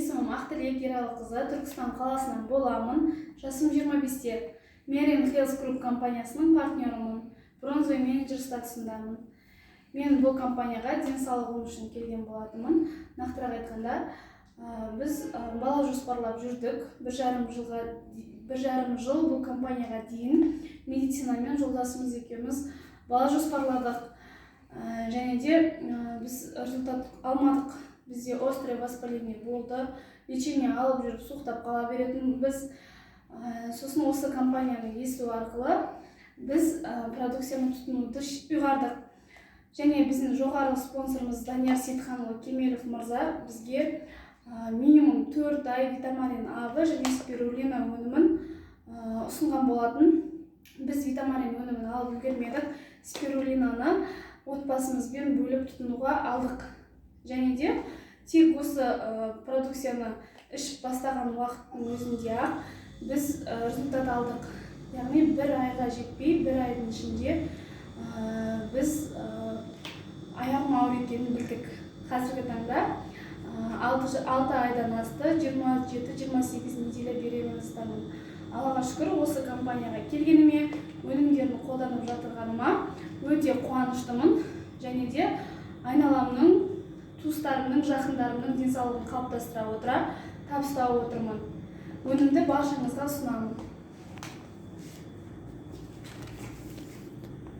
Есімім Ақтілек Ералықызы, Түркістан қаласынан боламын. Жасым 25-те. Мерин Хелс Групп компаниясының партнерымын. Бронзовый менеджер статусындамын. Мен бұл компанияға денсаулығым үшін келген болатынмын. Нақтырақ айтқанда, біз бала жоспарлап жүрдік. 1,5 жыл бұл компанияға дейін медицинамен жолдасымыз екеуміз бала жоспарладық. Және де біз результат алмадық. Бізде острое воспаление болды, лечение алып жүріп, суықтап қала беретінбіз. Сосын осы компанияны есту арқылы біз продукцияны тұтынуды ұйғардық. Және біздің жоғарғы спонсорымыз Данияр Сейтханұлы Кемелов мырза бізге минимум 4 ай Витамарин АВ және спирулина өнімін ұсынған болатын. Біз Витамарин өнімін алып үлгермедік, спирулинаны отбасымызбен бөліп тұтынуға алдық. Және де тек осы продукцияны ішіп бастаған уақыттың өзінде ақ біз результат алдық. Яғни бір айға жетпей, бір айдың ішінде біз аяғым ауыр екенін білдік. Қазіргі таңда 6 айдан асты, 27-28 неделя беременностьтамын. Аллаға шүкір, осы компанияға келгеніме, өнімдерін қолданып жатырғаныма өте қуаныштымын. Және де айналамның, туыстарымның, жақындарымның денсаулығын қалыптастыра отыра, табыс тауып отырмын. Өнімді баршаңызға ұсынамын.